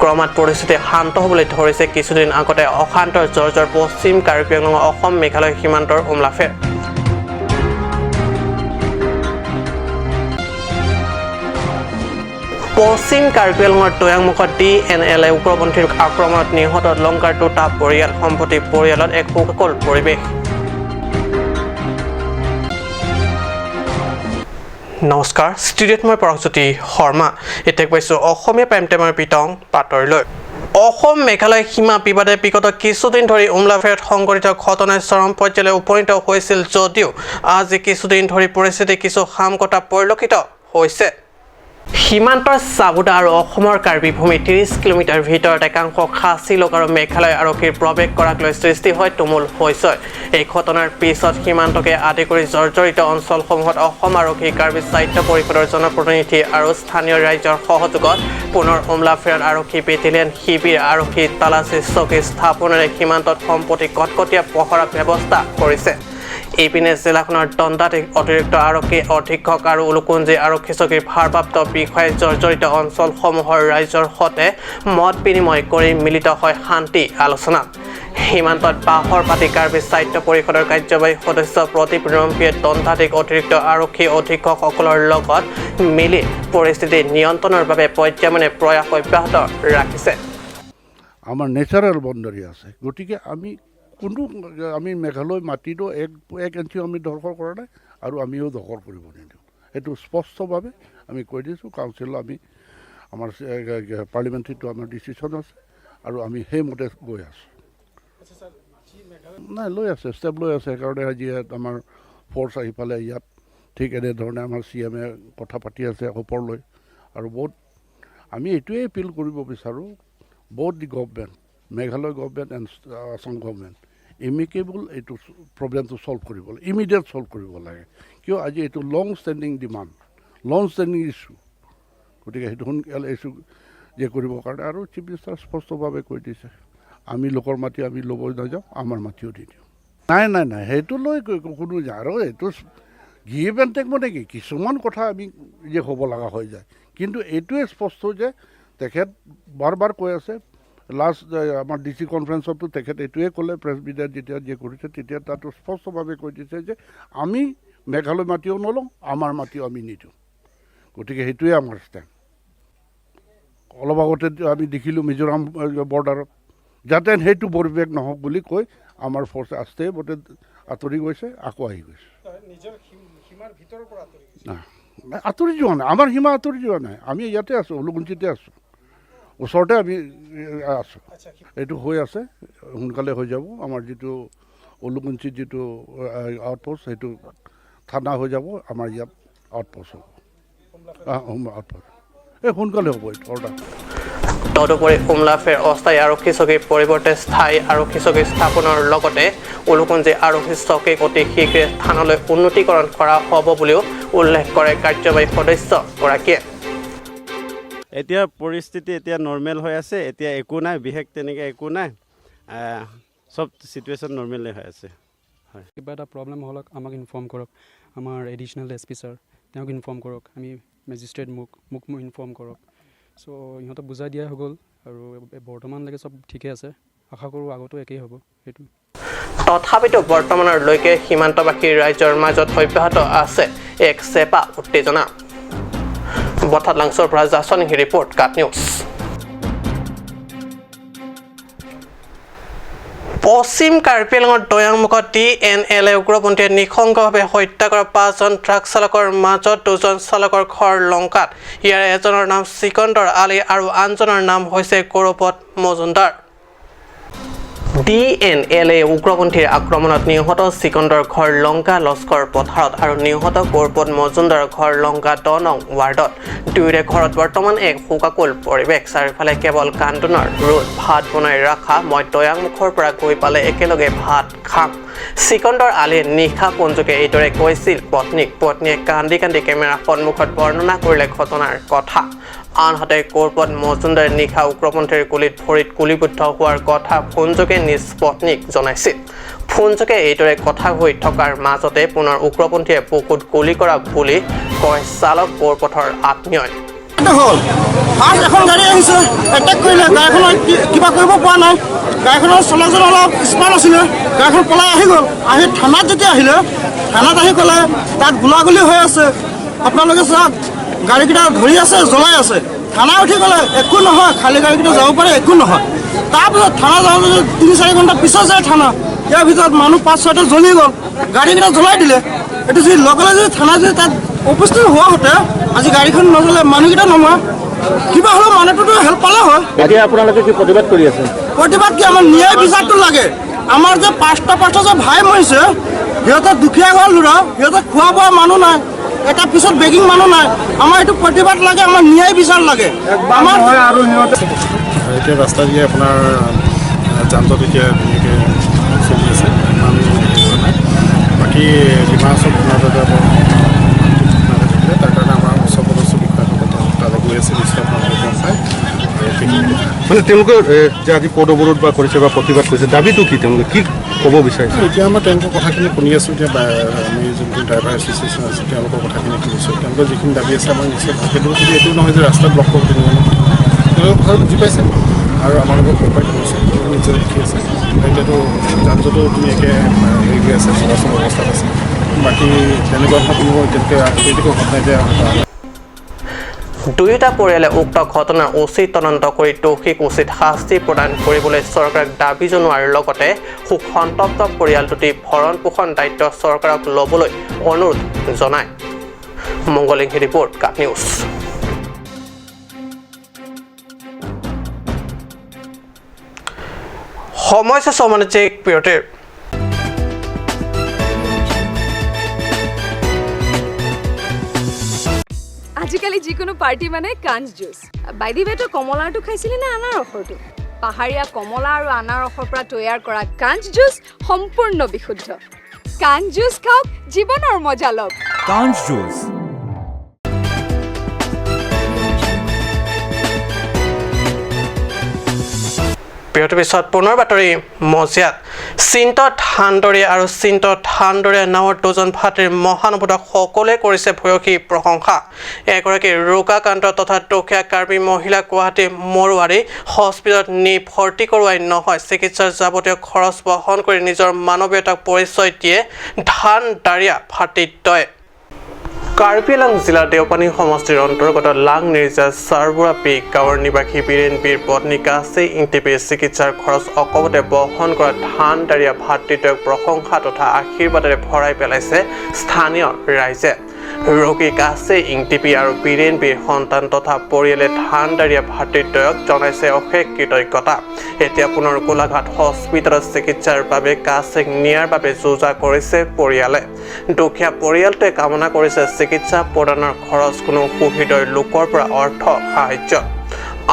ক্ৰমাৎ পৰিস্থিতি শান্ত হ'বলৈ ধৰিছে। কিছুদিন আগতে অশান্ত জৰ্জৰ পশ্চিম কাৰ্বি আংলং অসম মেঘালয় সীমান্তৰ উমলাফেৰ। পশ্চিম কাৰ্বি আংলঙৰ দৈয়াংমুখত DNLA উগ্ৰপন্থীৰ আক্ৰমণত নিহত লংকাৰ দুটা পৰিয়াল। সম্প্ৰতি পৰিয়ালত এক শোকাকুল পৰিৱেশ। নমস্কাৰ, ষ্টুডিঅ'ত মই পৰশজ্যোতি শৰ্মা। এতিয়া কৈছোঁ অসমীয়া প্ৰাইম টাইমৰ বিতং বাতৰিলৈ। অসম মেঘালয় সীমা বিবাদে বিগত কিছুদিন ধৰি উমলাফেৰত সংঘটিত ঘটনাই চৰম পৰ্যায়লৈ উপনীত হৈছিল যদিও আজি কিছুদিন ধৰি পৰিস্থিতি কিছু শাম কটা পৰিলক্ষিত হৈছে। সীমান্তৰ চাবুদা আৰু অসমৰ কাৰ্বি ভূমি 30 কিলোমিটাৰ ভিতৰত একাংশ খাচী লোক আৰু মেঘালয় আৰক্ষীৰ প্ৰৱেশ কৰাক লৈ সৃষ্টি হয় তুমুল হৈচৈ। এই ঘটনাৰ পিছত সীমান্তকে আদি কৰি জৰ্জৰিত অঞ্চলসমূহত অসম আৰক্ষী, কাৰ্বি স্বায়ত্ত পৰিষদৰ জনপ্ৰতিনিধি আৰু স্থানীয় ৰাইজৰ সহযোগত পুনৰ উমলাফেৰত আৰক্ষী বেটেলিয়ন শিবিৰ, আৰক্ষী তালাচী চকী স্থাপনেৰে সীমান্তত সম্প্ৰতি কটকটীয়া পহৰা ব্যৱস্থা কৰিছে। ইপিনে জিলাখনৰ দণ্ডাধীশ, অতিৰিক্ত আৰক্ষী অধীক্ষক আৰু উলুকুঞ্জি আৰক্ষী চকীৰ ভাৰপ্ৰাপ্ত বিষয়াই জৰ্জৰিত অঞ্চলসমূহৰ ৰাইজৰ সৈতে মত বিনিময় কৰি মিলিত হয় শান্তি আলোচনাত। সীমান্তত বাঁহৰ পাতি কাৰ্বি স্বায়ত্ত পৰিষদৰ কাৰ্যবাহী সদস্য প্ৰদীপ ৰম্পিয়ে দণ্ডাধীশ, অতিৰিক্ত আৰক্ষী অধীক্ষকসকলৰ লগত মিলি পৰিস্থিতি নিয়ন্ত্ৰণৰ বাবে পৰ্যায়মানে প্ৰয়াস অব্যাহত ৰাখিছে। আমাৰ নেচাৰেল বাউণ্ডাৰী আছে, গতিকে আমি কোনো আমি মেঘালয় মাটিটো এক এক ইঞ্চিও আমি দখল কৰা নাই আৰু আমিও দখল কৰিব নিদিওঁ। সেইটো স্পষ্টভাৱে আমি কৈ দিছোঁ। কাউন্সিল আমি আমাৰ পাৰ্লিমেণ্টাৰীটো আমাৰ ডিচিশ্যন আছে আৰু আমি সেইমতে গৈ আছোঁ। নাই, লৈ আছে, ষ্টেপ লৈ আছে। সেইকাৰণে আজি ইয়াত আমাৰ ফ'ৰ্চ আহি পালে। ইয়াত ঠিক এনেধৰণে আমাৰ CM কথা পাতি আছে ওপৰলৈ আৰু বহুত আমি এইটোৱে এপিল কৰিব বিচাৰোঁ, both the government, Meghalaya government and Assam government, amicable এইটো প্ৰব্লেমটো ছল্ভ কৰিব লাগে, ইমিডিয়েট ছল্ভ কৰিব লাগে। কিয় আজি এইটো long standing demand, long standing issue. গতিকে সেইটো সোনকালে ইছ্যু যে কৰিবৰ কাৰণে আৰু চিফ মিনিষ্টাৰ স্পষ্টভাৱে কৈ দিছে, আমি লোকৰ মাটি আমি ল'ব নাযাওঁ, আমাৰ মাটিও দি দিওঁ। নাই নাই নাই, সেইটো লৈ কোনো আৰু এইটো গিভ এণ্ড টেক মানে কি, কিছুমান কথা আমি যে হ'ব লগা হৈ যায়। কিন্তু এইটোৱে স্পষ্ট যে তেখেত বাৰ বাৰ কৈ আছে। লাষ্ট আমাৰ DC কনফাৰেঞ্চতো তেখেত এইটোৱে ক'লে, প্ৰেছ মিডিয়াত যেতিয়া যে কৰিছে তেতিয়া তাতো স্পষ্টভাৱে কৈ দিছে যে আমি মেঘালয় মাটিও নলওঁ, আমাৰ মাটিও আমি নিদিওঁ। গতিকে সেইটোৱে আমাৰ ষ্টেণ্ড। অলপ আগতে আমি দেখিলোঁ মিজোৰাম বৰ্ডাৰত, যাতে সেইটো পৰিৱেশ নহওক বুলি কৈ আমাৰ ফ'ৰ্চ আস্তে মতে আঁতৰি গৈছে, আকৌ আহি গৈছে। আঁতৰি যোৱা নাই, আমাৰ সীমা আঁতৰি যোৱা নাই, আমি ইয়াতে আছোঁ, উলুকুঞ্চিতে আছোঁ, ওচৰতে আমি আছোঁ। এইটো হৈ আছে, সোনকালে হৈ যাব। আমাৰ যিটো উলুকুঞ্চিত যিটো আউটপোষ্ট, সেইটো থানা হৈ যাব, আমাৰ ইয়াত আউটপোষ্ট হ'ব। আউটপোষ্ট এই সোনকালে হ'ব এইটো অৰ্ডাৰ। তদুপৰি উমলাফেৰ অস্থায়ী আৰক্ষী চকীৰ পৰিৱৰ্তে স্থায়ী আৰক্ষী চকী স্থাপনৰ লগতে উলুকুঞ্জি আৰক্ষী চকীক অতি শীঘ্ৰে থানালৈ উন্নতিকৰণ কৰা হ'ব বুলিও উল্লেখ কৰে কাৰ্যবাহী সদস্যগৰাকীয়ে। এতিয়া পৰিস্থিতি এতিয়া নৰ্মেল হৈ আছে, এতিয়া একো নাই, বিশেষ তেনেকৈ একো নাই, চব চিটুৱেশ্যন নৰ্মেলেই হৈ আছে। হয়, কিবা এটা প্ৰব্লেম হ'লে আমাক ইনফৰ্ম কৰক, আমাৰ এডিশ্যনেল SP sir তেওঁক ইনফৰ্ম কৰক, আমি মেজিষ্ট্ৰেট মোক মোক ইনফৰ্ম কৰক। চ' ইহঁতক বুজাই দিয়া হৈ গ'ল আৰু বৰ্তমানলৈকে চব ঠিকে আছে। আশা কৰোঁ আগতো একেই হ'ব সেইটো। তথাপিতো বৰ্তমানলৈকে সীমান্তবাসী ৰাইজৰ মাজত অব্যাহত আছে এক চেপা উত্তেজনা। বঠাত লাংচৰ পৰা জাছন ৰিপৰ্ট, কাট নিউজ। পশ্চিম কাৰ্বি আংলঙৰ দৈয়াংমুখত DNLA উগ্ৰপন্থীয়ে নৃশংসভাৱে হত্যা কৰা 5জন ট্ৰাক চালকৰ মাজত 2জন চালকৰ ঘৰ লংকাত। ইয়াৰে এজনৰ নাম চিকন্দৰ আলী আৰু আনজনৰ নাম হৈছে গৌৰপদ মজুমদাৰ। DNLA উগ্ৰপন্থীৰ আক্ৰমণত নিহত চিকন্দৰ ঘৰ লংকা লস্কৰ পথাৰত আৰু নিহত গৌৰপদ মজুমদাৰৰ ঘৰ লংকা 10 নং ৱাৰ্ডত। দুয়োৰে ঘৰত বৰ্তমান এক শোকাকুল পৰিৱেশ। চাৰিওফালে কেৱল কান্দোনৰ ৰোল। ভাত বনাই ৰাখা, মই দৈয়াংমুখৰ পৰা গৈ পালে একেলগে ভাত খাম, চিকন্দৰ আলীয়ে নিশা ফোনযোগে এইদৰে কৈছিল পত্নীক। পত্নীয়ে কান্দি কান্দি কেমেৰাৰ সন্মুখত বৰ্ণনা কৰিলে ঘটনাৰ কথা। আনহাতে গৌৰপদ মজুমদাৰে নিশা উগ্ৰপন্থীৰ গুলীত ভৰিত গুলীবিদ্ধ হোৱাৰ কথা ফোনযোগে নিজ পত্নীক জনাইছিল। ফোনযোগে এইদৰে কথা হৈ থকাৰ মাজতে পুনৰ উগ্ৰপন্থীয়ে বুকুত গুলী কৰা বুলি কয় চালক গৌৰপথৰ আত্মীয়ই। হ'ল ফাৰ্ষ্ট এখন গাড়ী আহিছে, এটেক কৰিলে, গাড়ীখনৰ কিবা কৰিব পৰা নাই। গাড়ীখনৰ চালকজন অলপ স্মাৰ্ট আছিলে, গাড়ীখন পলাই আহি গ'ল। আহি থানাত যেতিয়া আহিলে, থানাত আহি ক'লে তাত গোলাগুলি হৈ আছে, আপোনালোকে চাওক গাড়ীকেইটা ধৰি আছে, জ্বলাই আছে। থানা উঠি গ'লে একো নহয়, খালী গাড়ীকেইটা যাব পাৰে, একো নহয়। তাৰপিছত থানা যাওঁতে 3-4 ঘণ্টা পিছত যায় থানা, ইয়াৰ ভিতৰত মানুহ 5-6টা জ্বলি গ'ল, গাড়ীকেইটা জ্বলাই দিলে। এইটো যদি লগে লগে যদি থানা যদি তাত উপস্থিত হোৱা হতে আজি গাড়ীখন নজ্বলে, মানুহকেইটা নমৰে, কিবা হ'লেও মানুহটোতো হেল্প পালে হয়। এতিয়া আপোনালোকে কি প্ৰতিবাদ কৰি আছে? প্ৰতিবাদ কি, আমাৰ ন্যায় বিচাৰটো লাগে। আমাৰ যে পাঁচটা যে ভাই মৰিছে, সিহঁতৰ দুখীয়া ঘৰ ল'ৰা, সিহঁতৰ খোৱা বোৱা মানুহ নাই, এটা পিছত বেগিং মানুহ নাই। আমাৰ এইটো প্ৰতিবাদ লাগে, আমাৰ ন্যায় বিচাৰ লাগে। আমাৰ এতিয়া ৰাস্তা দিয়ে আপোনাৰ যান জঁট এতিয়া ধুনীয়াকৈ চলি আছে, ইমান নাই। বাকী ডিমা হাছাও থাকিলে তাৰ কাৰণে আমাৰ উচ্চ পদস্থ বিষয়াসকল তালৈ গৈ আছে, নিশ্চয় আপোনালোকে চাই। মানে তেওঁলোকে যে আজি পদ অৱৰোধ বা কৰিছে বা প্ৰতিবাদ কৰিছে, দাবীটো কি, তেওঁলোকে কি ক'ব বিচাৰিছে? এতিয়া আমাৰ তেওঁলোকৰ কথাখিনি শুনি আছোঁ। এতিয়া আমি যোনটো ড্ৰাইভাৰ এছ'চিয়েশ্যন আছে তেওঁলোকৰ কথাখিনি শুনিছোঁ, তেওঁলোকৰ যিখিনি দাবী আছে আমাক নিশ্চয় সেইটো যদি এইটো নহয় যে ৰাস্তা ব্লক কৰিব তেনেকুৱা নহয়, তেওঁলোকৰ কথা বুজি পাইছে আৰু আমাৰ লগত কপাৰেট কৰিছে, তেওঁলোকে নিজে দেখি আছে। এতিয়াতো যান জঁটো ধুনীয়াকৈ হেৰি হৈ আছে, চলাচল অৱস্থাত আছে। বাকী তেনেকুৱা ধৰণৰ কোনো এতিয়ালৈকে অপ্ৰীতিকৰ ঘটনা এতিয়া দুয়োটা পৰিয়ালে উক্ত ঘটনাৰ উচিত তদন্ত কৰি দোষীক উচিত শাস্তি প্ৰদান কৰিবলৈ চৰকাৰক দাবী জনোৱাৰ লগতে শোক সন্তপ্ত পৰিয়াল দুটি ভৰণ পোষণ দায়িত্ব চৰকাৰক ল'বলৈ অনুৰোধ জনায়। মংগলিংহি ৰিপৰ্ট, কাট নিউজ। সময় সমানে বিৰতিৰ। আজিকালি যিকোনো পাৰ্টি মানে কাঞ্চ জুচ। বাই the ৱে, তই কমলাৰটো খাইছিলি নে আনাৰসৰটো? পাহাৰীয়া কমলা আৰু আনাৰসৰ পৰা তৈয়াৰ কৰা কাঞ্চ জুচ সম্পূৰ্ণ বিশুদ্ধ। কাঞ্চ জুচ খাওক, জীৱনৰ মজা লওক। কাঞ্চ জুচ। বিৰতিৰ পিছত পুনৰ বাতৰি মজিয়াত। চিন্ত ধানদৰীয়া আৰু চিন্ত ধানদৰীয়া নামৰ দুজন ভাতৃৰ মহানুভৱক সকলোৱে কৰিছে ভূয়সী প্ৰশংসা। এগৰাকী ৰোগাক্ৰান্ত তথা দুখীয়া কাৰ্বি মহিলা গুৱাহাটী মৰোৱাৰী হস্পিটেলত নি ভৰ্তি কৰোৱাই নহয়, চিকিৎসাৰ যাৱতীয় খৰচ বহন কৰি নিজৰ মানৱীয়তাক পৰিচয় দিয়ে ধানদাৰীয়া ভাতৃদ্বয়ে। কাৰ্বি আংলং জিলাৰ দেওপানী সমষ্টিৰ অন্তৰ্গত লাং নিৰ্জা চাৰবুৰা পি গাঁৱৰ নিবাসী বীৰেণ বীৰ পত্নী কাচি ইংটিপিৰ চিকিৎসাৰ খৰচ অকপটে বহন কৰা ধানদাৰীয়া ভাতৃদ্বয়ক প্ৰশংসা তথা আশীৰ্বাদেৰে ভৰাই পেলাইছে স্থানীয় ৰাইজে। ৰোগী কাচি ইংটিপি আৰু বীৰেণ বীৰ সন্তান তথা পৰিয়ালে ধানদাৰীয়া ভাতৃদ্বয়ক জনাইছে অশেষ কৃতজ্ঞতা। এতিয়া পুনৰ গোলাঘাট হস্পিটেলত চিকিৎসাৰ বাবে কাচিক নিয়াৰ বাবে যো-জা কৰিছে পৰিয়ালে। দুখীয়া পৰিয়ালটোৱে কামনা কৰিছে চিকিৎসা প্ৰদানৰ খৰচ কোনো সুহৃদয় লোকৰ পৰা অৰ্থ সাহায্য।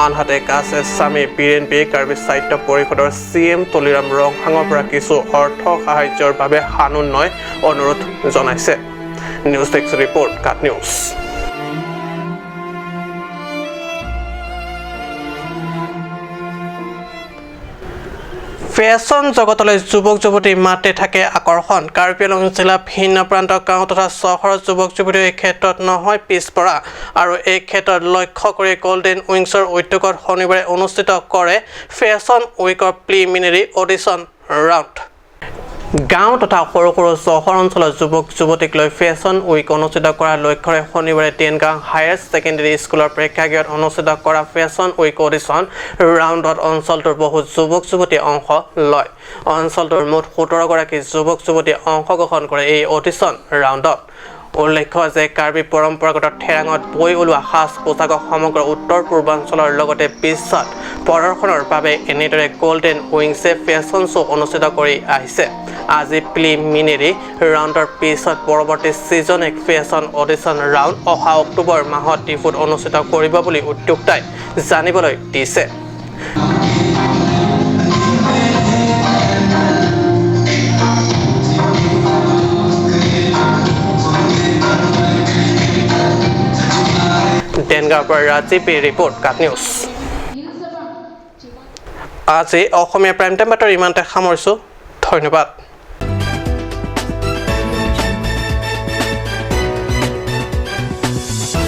আনহাতে কাছে স্বামী বীৰেণ বি কাৰ্বি সাহিত্য পৰিষদৰ চি এম তুলিৰাম ৰংহাঙৰ পৰা কিছু অৰ্থ সাহায্যৰ বাবে সানুনয় অনুৰোধ জনাইছে। News desk report, Kat news. Fashion জগতলৈ যুৱক যুৱতী মাতে থাকে আকৰ্ষণ। কাৰ্বি আংলং জিলা ভিন্ন প্ৰান্তৰ গাঁও তথা চহৰৰ যুৱক যুৱতী এই ক্ষেত্ৰত নহয় পিছপৰা আৰু এই ক্ষেত্ৰত লক্ষ্য কৰি গল্ডেন উইংছৰ উদ্যোগত শনিবাৰে অনুষ্ঠিত কৰে ফেশ্বন উইকৰ প্ৰিলিমিনেৰী অডিশ্যন ৰাউণ্ড। গাঁও তথা সৰু সৰু চহৰ অঞ্চলৰ যুৱক যুৱতীক লৈ ফেশ্বন উইক অনুষ্ঠিত কৰাৰ লক্ষ্যৰে শনিবাৰে টেনগাঁও হায়াৰ ছেকেণ্ডেৰী স্কুলৰ প্ৰেক্ষাগৃহত অনুষ্ঠিত কৰা ফেশ্বন উইক অডিশ্যন ৰাউণ্ডত অঞ্চলটোৰ বহু যুৱক যুৱতীয়ে অংশ লয়। অঞ্চলটোৰ মুঠ 17গৰাকী যুৱক যুৱতীয়ে অংশগ্ৰহণ কৰে এই অডিশ্যন ৰাউণ্ডত। উল্লেখ্য যে কাৰ্বি পৰম্পৰাগত থেৰাঙত বৈ ওলোৱা সাজ পোছাকক সমগ্ৰ উত্তৰ পূৰ্বাঞ্চলৰ লগতে বিশ্বত প্ৰদৰ্শনৰ বাবে এনেদৰে গল্ডেন উইংছে ফেশ্বন শ্ব' অনুষ্ঠিত কৰি আহিছে। আজি প্ৰিলিমিনেৰী ৰাউণ্ডৰ পিছত পৰৱৰ্তী ছিজন এক ফেশ্বন অডিশ্যন ৰাউণ্ড অহা অক্টোবৰ মাহত ডিফুত অনুষ্ঠিত কৰিব বুলি উদ্যোক্তাই জানিবলৈ দিছে। টেনগাঁৱৰ পৰা ৰাজীৱ ৰিপৰ্ট, কাট নিউজ। আজি অসমীয়া প্ৰাইম টাইম বাতৰি ইমানতে সামৰিছোঁ। ধন্যবাদ।